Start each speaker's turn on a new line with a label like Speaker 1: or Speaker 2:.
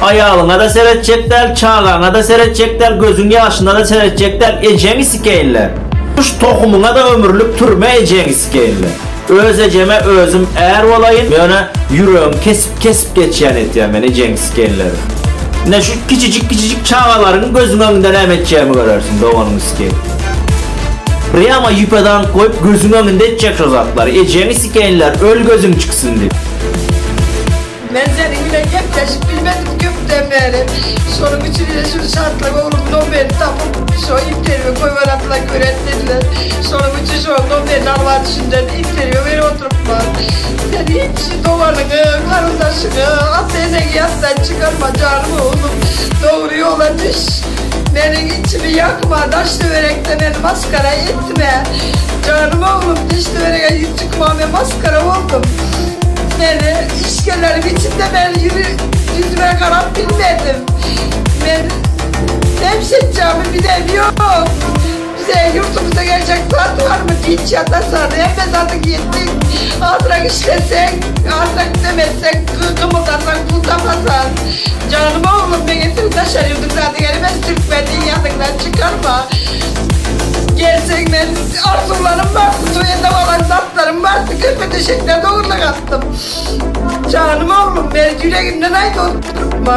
Speaker 1: Aýalyňa-da seretjek däl, çagaňa-da seretjek däl, gözüň ýaşyna-da seretjek däl, ejeňi sikeýinler. Tutuş tohumyňa-da ömürlik türme ejeňi sikeýinler. Öz ejeme özüm är bolaýyn, ýöne ýüregiňi kesip-kesip geçýän etýän men ejeňi sikeýinleri. Ine şu kiçijik-kiçijik çagalaryňy gözüň öňünde näme etjegimi görersiň, doganyňy sikeýin. Prýama ýüpe daňyp goýup gözüň öňünde etjek şo zatlary, ejeňi sikeýinler, öl gözüň çyksyn diýip.
Speaker 2: Men seniň bilen gepleşip bilmedim köpden bäri. Şonuň üçin ine şu Şatlyk oglum nomerini tapyp, şo interwýu goýberatlar gören dediler. Şonuň üçin şo nomerini alyp şundan interwýu berip oturypman. Sen hiç doganyňy, garyndaşyňy, ata-eneňi ýatdan çykarma janym oglum. Dogry ýola düş. Meniň içimi ýakma, daş-töwerekde meni masgara etme. Janym oglum, daş-töwerege ýüz çykma, men masgara boldum. Meni işgärleriň içinde men ýüzüme garap bilmedim. Men hemşetjamy bilem ýok. Bize ýurtumyza geljek zat barmy diýip ýatasan, hemme zadyň ýetdik. Azrak işleseň, azrak demezseň, gymyldasaň pul tapasan. Janym oglum meňe siziň daşary ýurduň zady gelemez türkmeni ýadyňdan çykarma. Gelseň men arzuwlarym bardy, toýa alan zatlarym bardy, körpe düşekden ogurlyk atdym. Janym oglum, meni ýüregimden aýdyp oturma.